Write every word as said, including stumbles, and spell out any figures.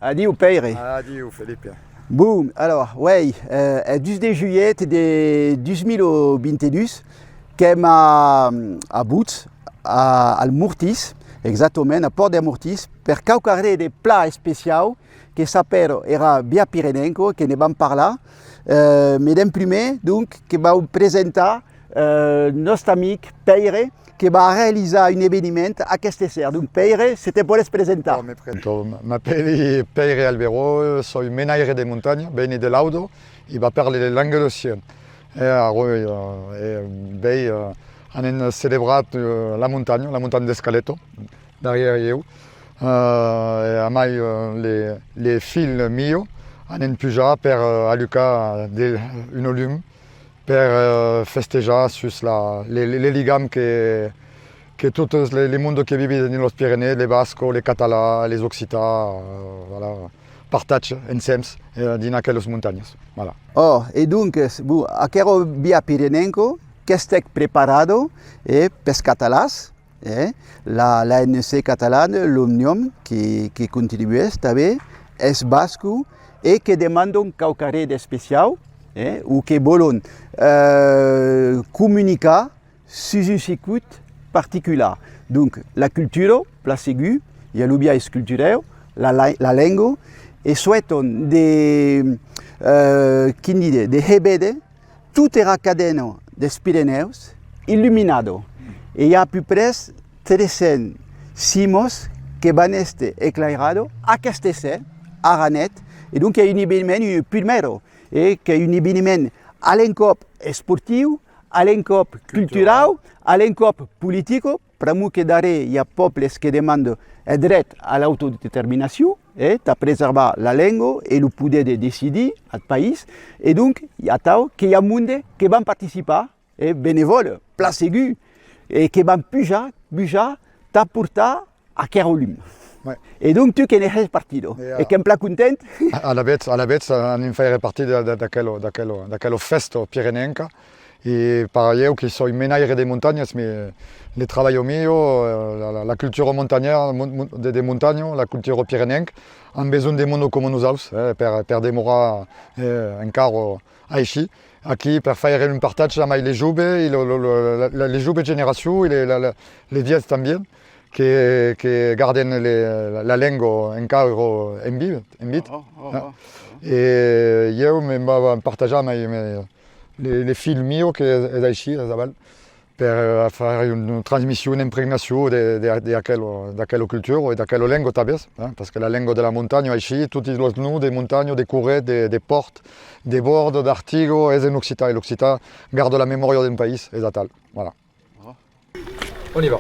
Adiu, Pèire. Adiu, Felipe. Bon, alors, uèi, eh, es dus de julhet de dos mila vint-e-dus qu'èm a, a Bots, a, al Mortís, exactament, a Pòrt de Mortís, per quauquarren de plan especiau que s'apèra era Via Pirenenca, que ne vam parlar, eh, mès d'en prumèr, donc, que vau presentar, eh, nòste amic Pèire, que va realizar un eveniment aqueste ser. Donc, Pèire, se te vòles presentar. Bon, me presento. M'apèli Pèire Alberó, soi menaire de montanha, veni de l'Aude, e va parle le langue de chien. E arroi, eh, e uèi, eh, anem celebrar, eh, la montanha, la montanha d'Escaleta, darrièr ieu. Eh, e amai, eh, le, le filh miu, anem pujar per, eh, alucar de, una lum per, eh, festejar sus la, le, le, le ligam que, que totes le, le monde que vivi dins los Pirenèus, le basco, le català, les occitans, eh, voilà, partatge ensems, eh, dins aquelas montanhas. Voilà. Oh, e donques, bon, aquera Via Pirenenca qu'estèc preparada, eh, pels catalans, eh, la, l'A N C catalana, l'Òmnium, que, que contribuèss tanben, es basco, e que demandan quauquarren d'especiau, eh, o que vòlon, eh, comunicar sus un circuit particular. Donc, la cultura, plan segur, i a lo biais culturau, la, la, la lenga, e suètan de, eh, quin dire, de hèr véder tota era cadena des Pirenèus illuminada. E i a a peu près tres cents cimas que van èster eclairadas aqueste ser, ara net. E donc, i a un eveniment, un prumèra, e qu'es un eveniment a l'encòp esportiu, a l'encòp culturau, a l'encòp politica, pr'amor que darrèr i a pòbles que demandan eth dret a l'autodeterminacion, eh, tà preservar la lenga e lo poder de decidir ath país, e donc, atau que i a monde que van participar, eh, benevòle, plan segur, e que van pujar, pujar, tà portar aquera lum. Ouais. E donc tu que ne hès partida, e qu'èm plan content. A-, alavetz, alavetz, anem faire partida de, de, d'aquela, d'aquela, d'aquela fèsta pirenenca. E per ieu que soi menaire de montanhas, mès le trabalho miu, eh, la, la, la cultura montanhèra, mon-, mon-, de, de montanha, la cultura pirenenca, an besonh de monde coma nosaus, eh, per, per demorar, eh, encara aicí, aquí, per faire un partatge amai les joves, e lo, lo, lo, la, la, les joves generacions, e le, la, la, les vièlhs tanben, que, que garden le, la, la lenga encara en vit, en vit. E ieu me'n vau partatjar amai, amai le, le filh miu que es, es aicí, es aval, per, eh, faire una transmission, una impregnacion de, de, de aquela, d'aquela cultura e d'aquela lenga tanben, eh, parce que la lenga de la montanha, aicí, totes los noms de montanha, de corret, de, de pòrt, de bòrd, d'artiga, es en occitan, e l'occitan garda la memòria d'un país, es atal. Voilà. On y va.